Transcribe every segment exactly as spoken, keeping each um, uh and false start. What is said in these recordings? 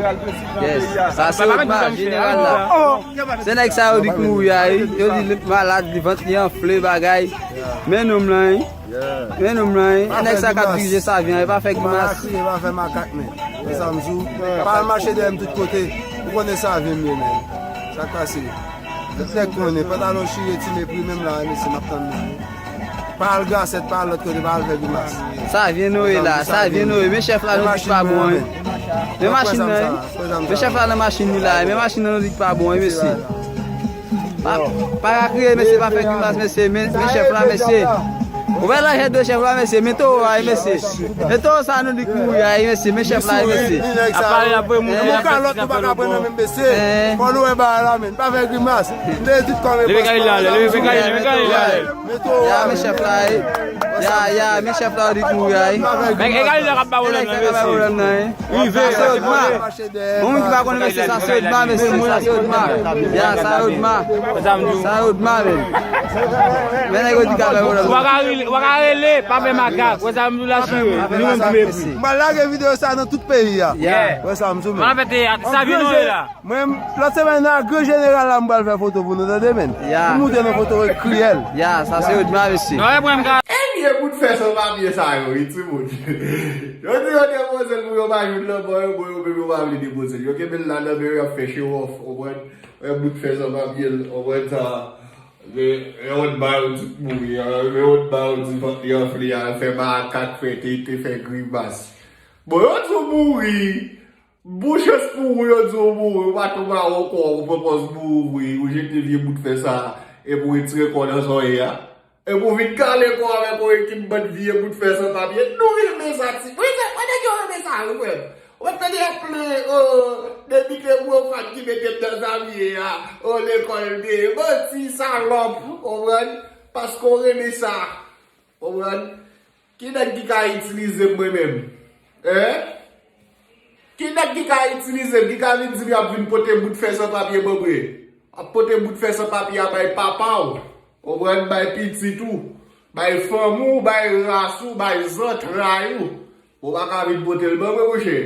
Yes. Sa se Odma, jeneral la. Se nèg sa yo di k mouri a, wi. Yo di li malad, li vant li anfle, bagay. Men nonm lan, wi. Men nonm lan, wi. E nèg sa k ap dirije Savyen an, e pa fè grimas. Pa al mache dèyè m tout kote. Ou konnen Savyen m ye, men. Sa k pase? Tout nèg konnen, pantalon chire, ti mepri, menm la, mesye, m ap tann nou. Pa al Gasèt, pa al lòt kote, pa al fè grimas. Savyen nou ye la, Savyen nou ye. Men chèf la nou di k pa bon, wi. Men machin nan, wi. Men chèf la nan machin li la, wi. Men machin nan nou di k pa bon, wi, mesye. Pa, pa ka kriye, mesye, pa fè grimas, mesye. Men, men chèf la, mesye. Ou wè lanjè de chèf la, mesye. Men towo a, wi, mesye. Men towo sa nou di k mouri a, wi, mesye. Men chèf la, wi, mesye. Ap pale, ap voye moun, ap kalòt, nou pa ka pran nan men mesye. Fò nou wè bagay la, men. Pa fè grimas. M te di tout kòm e paspò. Leve Kayla, leve Kayla, leve Kayla. Ya, men chèf la, wi. Ya, ya, men chèf la, yo di k mouri a, wi. Men e Kayla k ap ba pwoblèm nan, mesye. Rive, sa se Odma. Bon, moun ki pa konnen, mesye, sa se Odma, mesye, sa se Odma. Ya, sa se Odma. Sa se Odma, men. Men nèg yo di k ap ba pwoblèm. Ou pa ka rele, ou pa ka rele, pa fè makak. Wè sa m di w la, chire. Nou menm tou mepri. M pral lage videyo sa nan tout peyi a. Yeah. Wè sa m di w, men. Mwen, lòt semèn nan, gran jeneral la, m pral fè foto pou nou, tande, men. Ya. Pou moute nou foto kriyèl. Ya, sa se Odma, mesye. Non, e mwen, m ka. Ebyen, bout fè san papye sa yo, wi, timoun. Yo di yo depoze l pou yo pa jwenn lanmò yo, bon, yo menm yo pa vle depoze l. Yo kenbe l la nan men yo, y ap fè show off, w konprann? Wè bout fè san papye l, w konprann sa? Men, men Odma yo di k mouri, men Odma yo di vant li anfle a, fè makak, fè tete, fè grimas. Bon, yo di w mouri. Bon chans pou ou, yo di w mouri, ou pa tou mawon kò, ou pran pòz mouri, ou jete vye bout fè sa, epi w retire kò w nan sa w ye a. Epi w vin kale kò w avèk yon ekip bann vye bout fè san papye. Nou renmen sa, ti. Mwen, mwen, mwen, nèg yo renmen sa, wi, frè m. Ou pa tande y ap plenyen, o, depi te Bwofan ki mete m nan sa m ye a, o, lekòl m te ye. Manti, salòp, w konprann? Paske w renmen sa. Konprann? Ki nèg ki ka itilize m mwen menm? Hein? Ki nèg ki ka itilize m, ki ka vin di m y ap vin pote bout fè san papye ban mwen? Ap pote bout fè san papye a bay papa w, konprann, bay pitit ou, bay fanmi w, bay ras ou, bay zantray ou. Ou pa ka vin pote l ban mwen, monchè.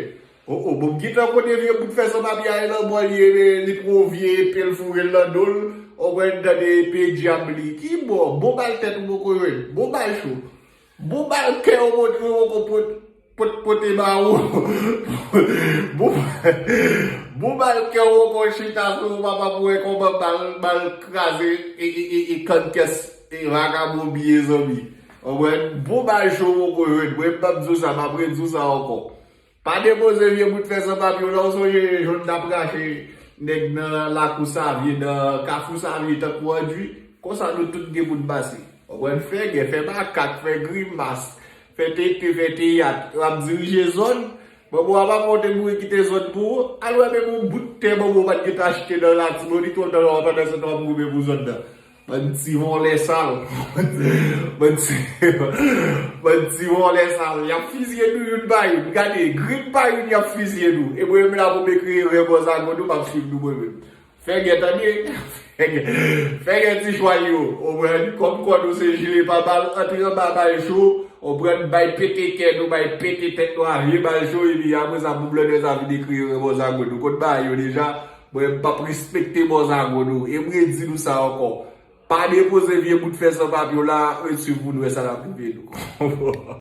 O, o, bon, m gentan konnen vye bout fè san papye a, e nan bò l ye, men li pran yon vye epe, l foure l nan do l, ou wè l tande epe dyab li. Ki bò? Bon bal tèt ou poko jwenn. Bon bal cho. Bon bal kè ou montre ou poko pot, pot, pote ba ou. Bon, bon bal kè ou poko chita sou ou, papa, pou wè kòman bal, bal kraze e, e, e, e kann kès e vakabon byen zanmi. Ou wè, bon bal cho ou poko jwenn. Mwen, m p ap di w sa, m ap redi w sa ankò. Pa depoze vye bout fè san papye w la, ou sonje jan n t ap rache nèg nan lakou Savyen, nan kafou Savyen tankou andwi? Konsa nou tout gen pou n pase. Konprann? Fè gè, fè makak, fè grimas, fè tete, fè teyat. W ap dirije zòn. Bon, bon, w ap monte mouri kite zòn pou ou. Al wè menm yon bout tè, bon, bon, w pa t gentan achte nan Latibonit, w ap tann w ap pandan se tan w ap goumen pou zòn nan. Bann ti vòlè sal. Bann ti, bann ti vòlè sal. Y ap fizye nou youn pa youn. Gade, grenn pa youn y ap fizye nou. E mwen menm la pou m ekri erè bò zago nou, m ap swiv nou mwen menm. Fè gè tande. Fè gè. Fè gè ti chwal yo. Ou konprann, kòm kò nou se jile pa bal, antre anba bal cho. Ou konprann, bay pete kè nou, bay pete tèt nou a vye bal cho, epi apre sa, pou blòdè sa vin ekri erè bò zago nou. Kot bagay yo deja? Mwen, m p ap respekte bò zago nou. E m redi nou sa ankò. Pa depoze vye bout fè san papye w la, retire pou nou wè sa l ap rive nou.